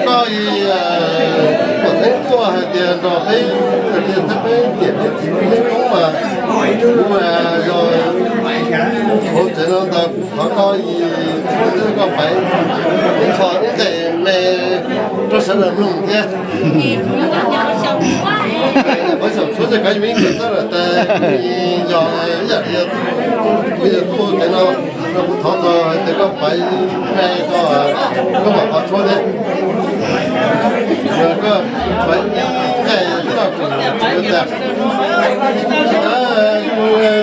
Koj ib, kuv teeb tuaj hais tias nrog peb, hais tias peb tiam peb txiv peb koob mas, kuv mas yog hauv tsev no ntawd kuv thov koj ib, koj pais ib txhos ib nqes me rau sawv daws mloog thiab. Pab xyaum tshuab ces koj yeej meej kawm txawj lawm tes, yog ib yam li kuv yog tuaj hauv tsev no, no kuv thov txog hais tias koj pais ib nqes tso, koj mam qhov tshuab thiab. Koj pais ib nqes thiab no kuv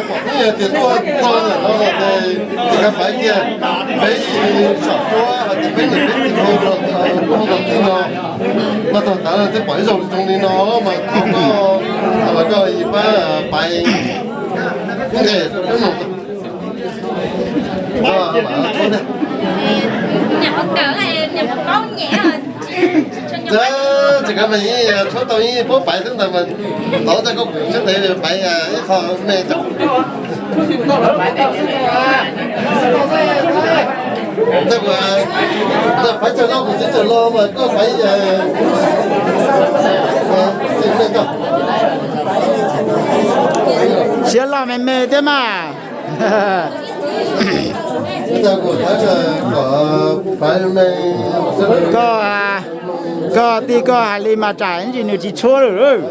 Pom tias tuaj txog ntawm no ces kav paiv kiag, peb saum cuab hais tias peb niam peb txiv hu los txog txij no, mas txog tav no twb pom ib zaug zoo li no mas thov koj, thov koj pab paiv ib nqes rau peb mloog. Tsis kav mas tshuab tau ib puab paiv xwb ntawd mas tov txog koj kuv sib ntev paiv ib qho me tau. Paiv txog no kuv tsis txawj los mas koj paiv siab loj me me thiab mas. Koj, koj tij koj hais li mas tsam ntsis nws tsis tshuab lawm.